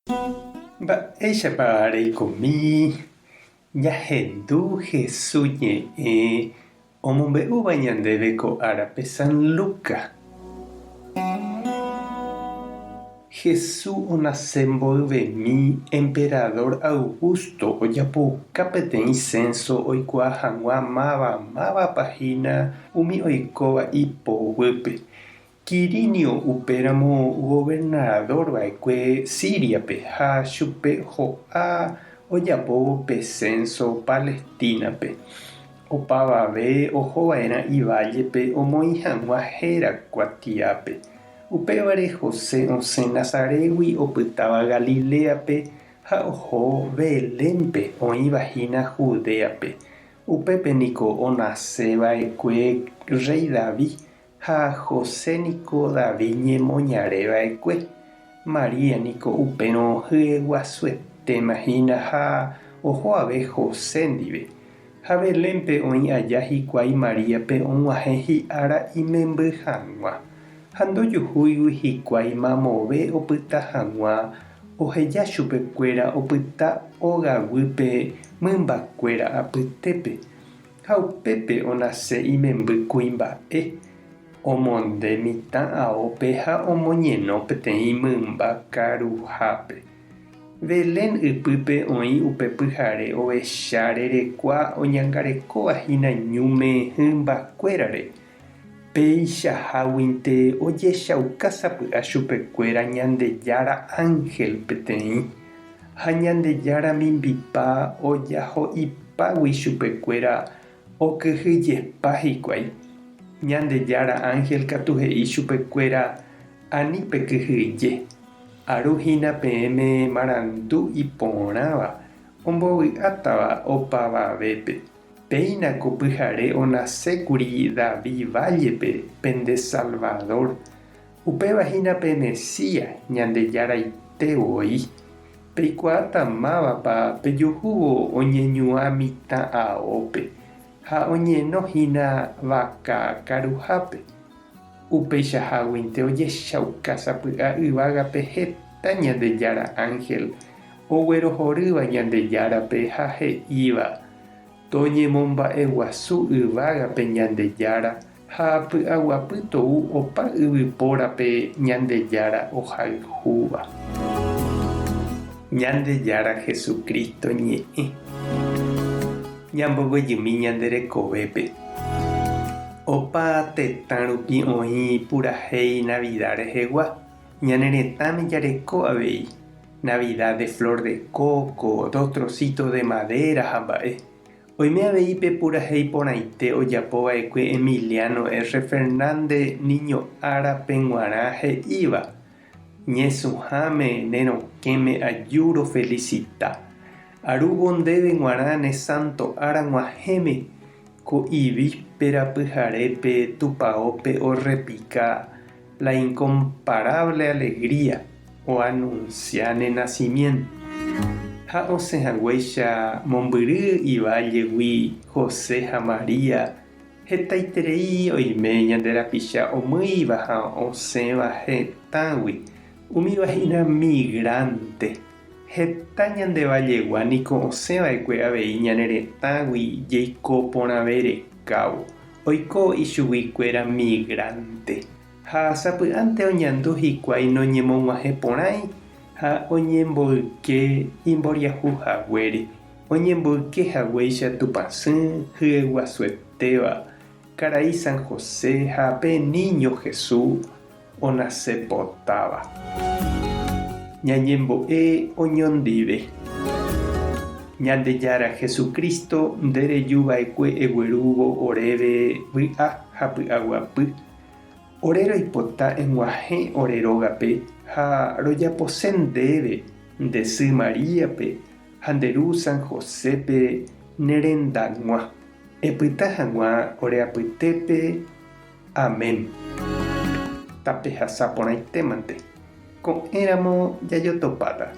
Mba'éichapa reikomi ñahendu Hesu ñe'ẽ omombe'úva ñandéve ko árape San Lucas? Hesu onase mboyvemi emperador Augusto ojapouka peteĩ censo oikuaa hag̃ua máva mávapa hína umi oikóva ipoguýpe. Quirinio upéramo governadór va'ekue Síriape ha chupe ho'a ojapóvo pe sénso Palestínape. Opavave oho va'erã ivállepe omoĩ hag̃ua héra kuatiápe. Upévare José osẽ Nazarégui opytáva Galiléape ha oho Belénpe oĩva hína Judéape. Upépe niko onase va'ekue rréi David Ha José niko David ñemoñare va'ekue. María niko upérõ hyeguasuetéma hína ha oho ave José ndive. Ha Belénpe oĩ aja hikuái Maríape og̃uahẽ hi'ára imemby hag̃ua. Ha ndojuhúigui hikuái mamove opyta hag̃ua oheja chupekuéra opyta ogaguýpe mymbakuéra apytépe. Ha upépe onase imemby kuimba'e, omonde mitã aópe ha omoñeno peteĩ mymba karuhápe. Belén ypýpe oĩ upe pyhare ovecha rerekua oñangarekóva hína ñúme hymbakuérare. Peichaháguinte ojechauka sapy'a chupekuéra Ñandejára ánhel peteĩ, ha Ñandejára mimbipa ojaho'ipágui chupekuéra okyhyjepa hikuái. Ñandejára ánhel katu he'i chupekuéra, Ani pekyhyje, aru hína peẽme marandu iporãva ombovy'átava opavavépe. Péina ko pyhare onasékuri David vállepe pende Salvador, upéva hína pe Mesías, Ñandejaraite voi. Peikuaáta mávapa pejuhúvo oñeñuã mitã aópe, ha oñeno hína vaka karuhápe. Upeichaháguinte ojechauka sapy'a yvágape heta Ñandejára ánhel oguerohorýva Ñandejárape ha he'íva, Toñemomba'eguasu yvágape Ñandejára ha py'aguapy tou opa yvypórape Ñandejára ohayhúva. Ñandejára Jesucristo ñe'ẽ. Ñamboguejymi ñande rekovépe. Opa tetã rupi oĩ purahéi Navidad rehegua, ñane retãme jareko avei. Navidad de flor de coco, dos trocitos de madera ha mba'e. Oime avei pe purahéi porãite ojapo va'ekue Emiliano R. Fernández Niño árape g̃uarã he'íva, Ñesũháme ne rokẽme aju rofelisita. Arúvo ndéve g̃uarã ne santo ára g̃uahẽme, ko ivíspera pyharépe tupaópe orrepika La incomparable alegría oanunsia ne nacimiento. Ha osẽ haguéicha mombyry ivállegui José ha María, hetaiterei oime ñande rapicha omýiva ha osẽva hetãgui, umíva hína migrante. Heta ñande vallegua niko osẽ va'ekue avei ñane retãgui jeiko porãve rekávo. Oiko ichuguikuéra migrante, ha sapy'ánte oñandu hikuái noñemog̃uahẽporãi ha oñemboyke imboriahu haguére, oñemboyke haguéicha Tupãsy hyeguasuetéva, karai San José ha pe Niño Jesús onasepotáva. Ñañembo'e oñondive. Ñandejára Jesucristo, nde reju va'ekue eguerúvo oréve vy'a ha py'aguapy. Ore roipota eg̃uahẽ ore rógape ha rojapose ndéve, nde sy Maríape ha nde ru San Josépe ne rendag̃ua. Epyta hag̃ua ore apytépe. Amén. Tapehasa porãitémante. Ko'ẽramo jajotopáta.